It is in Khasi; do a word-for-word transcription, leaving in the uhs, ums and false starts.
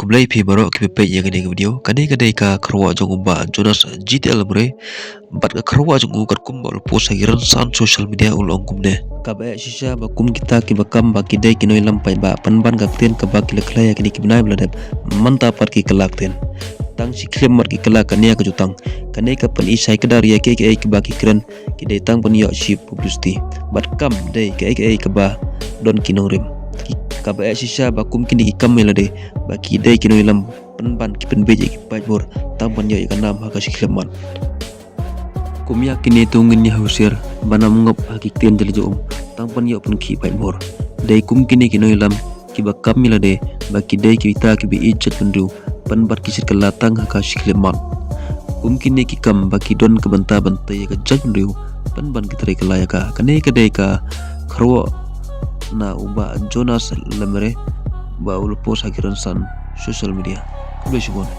Khublei phi baroh kiba peit ïa kane ka video. Kane ka dei ka kharwah jong u Bah Jonas G T L Lamre. Bad ka kharwah jong u katkum ba u la post ha ki rynsan social media u la ong kumne. Kaba eh shisha ba kum kita kiba kam ba ki dei ki nongïalam paidbah pynban ka ktien kaba ki la khlaiñ ïa kine ki bnai ba la dep mynta pat ki kylla ktien. Tang shi khyllipmat ki kylla kane ka jutang. Kane ka pyni shai kdar ïa kiei kiei kiba ki kren ki dei tang ban ïoh shi publicity. Bad kam dei kaei kaei kaba don ki nongrim. Ki, kaba eh shisha ba kum kine ki kam ïa lade ba ki dei ki nongïalam pynban ki pynbiej ïa ki paidbah tang ban ïoh ïa ka nam ha ka shi khyllipmat. Kum ïa kine to ngin ïa husiar ban ym ngop ha ki ktien jali jong um tang ban ïoh pynkhih paidbah. Dei kum kine ki nongïalam kiba kam ïa lade ba ki dei kita kiba ïeit jaitbynriew pynban ki shet kylla tang ha ka shi khyllipmat. Kum kine ki kam ba ki don ka bynta ban tei ïa ka jaitbynriew pynban ki trei kylla ïa ka. Kane ka dei ka kharwah na u Bah Jonas Lamre ba u la post ha ki rynsan social media. Khublei shibun.